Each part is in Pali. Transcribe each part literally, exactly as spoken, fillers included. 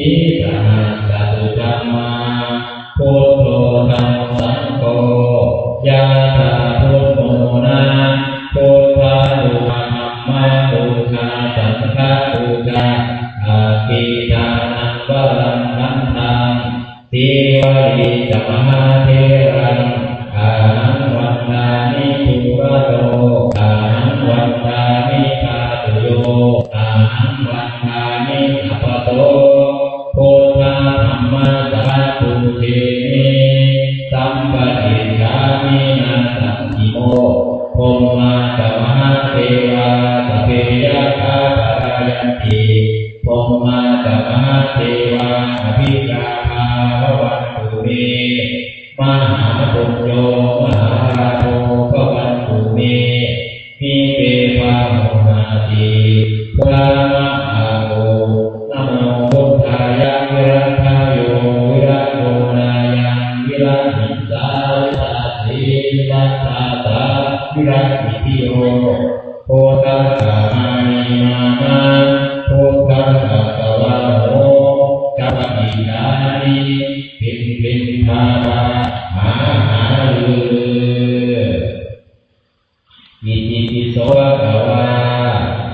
Sahassatu dhammā, buddho dhammo saṅgho, yādā buddhamona, buddhānubhāvena, dhammapūjā, saṅghapūjā, dakkhiṇānaṃ varaṃ gandhaṃ, Sīvalī ca mahātheraṃ, ahaṃ vandāmi dūrato, ahaṃ vandāmi dhātuyo, ahaṃ vandāmi sabbaso, buddhā dhammā saṅghā pūjemi, sampaṭicchāmi nāsaṅgimo. Brahmā ca mahādevā, sabbe yakkhā palāyanti, Brahmā ca mahādevā, abhigāthā bhavantu me, mahāpuñño mahālābho bhavantu me, mite pāhonāti, buddhā ma ā gu, namo buddhāya. Viradayo viragonāyaṃ, virahiṃsā virasāsī, viradāsā virasiddhiyo, buddhassa mānī mānaṃ, buddhassa svāhoma, ca paṭicchāmi, piṇḍiṃ bābā, āhārū. Itipi so bhagavā,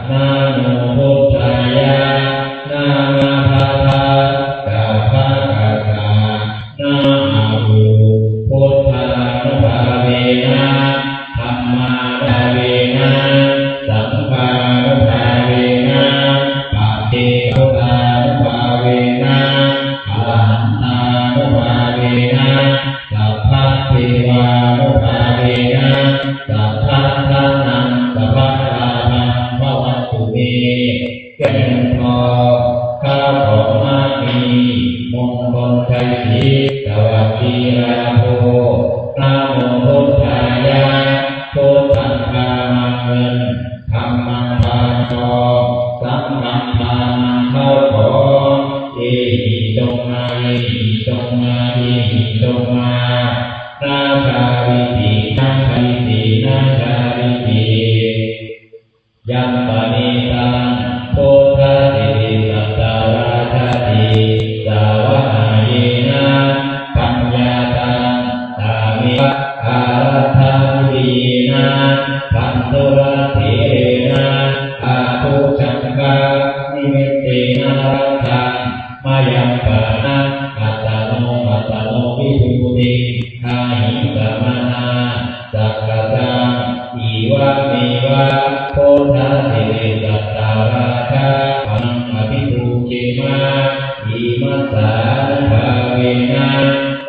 namo buddhāya, nāmabhāvāya, bhāvāya, namo ā gu, buddhānubhāvena, dhammānubhāvena, saṅghānubhāvena, paccekabuddhānubhāvena, arahantānubhāvena, sabbadevānubhāvena, sabbadhanaṃ sabbalābhaṃ bhavantu me. เจริญพร ข้าวของมากมี มงคลชัยศรี สวัสดีลาโภ นะโมพุทธายะ พุทธังคลังเงิน ธัมมังคลังทอง สังฆังคลังข้าวของ เอหิ จงมา เอหิ จงมา เอหิ จงมา นาชาลิติ นาชาลิติ นาชาลิติ Yaṃ paṇītaṃ buddhasiddhisattāvāsatī sāvadāyena paññātaṃ tāmeva āraddhavidhinā bandhurattherena āgusaṅghanimittena rakkhaṃ mayaṃ pāṇaṃ attano attano vibhūtiṃ ahiṃsā mānasakāsaṃ ivameva buddhasiddhisattāvāsapāṇinaṃ abhipūjema imasānubhāvena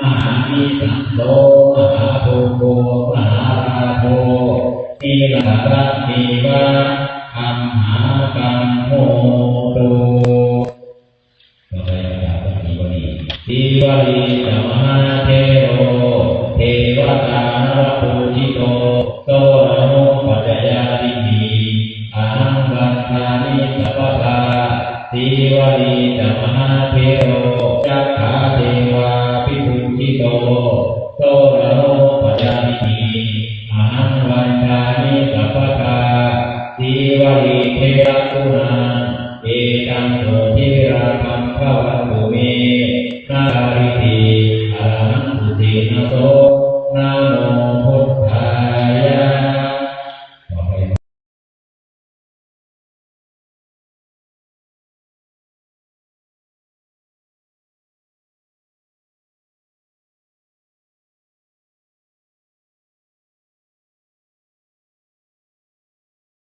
mahānisaṃso mahābhoggo mahālābho nirantaraṃ meva amhākaṃ hotu. ต่อไปกราบพระศรีวลี Sīvalī ca mahāthero devatā navapūjito soṇaṃ upajjhāyāti ahaṃ vandāmi sabbadā. Sīvalī ca mahāthero yakkhā devābhipūjito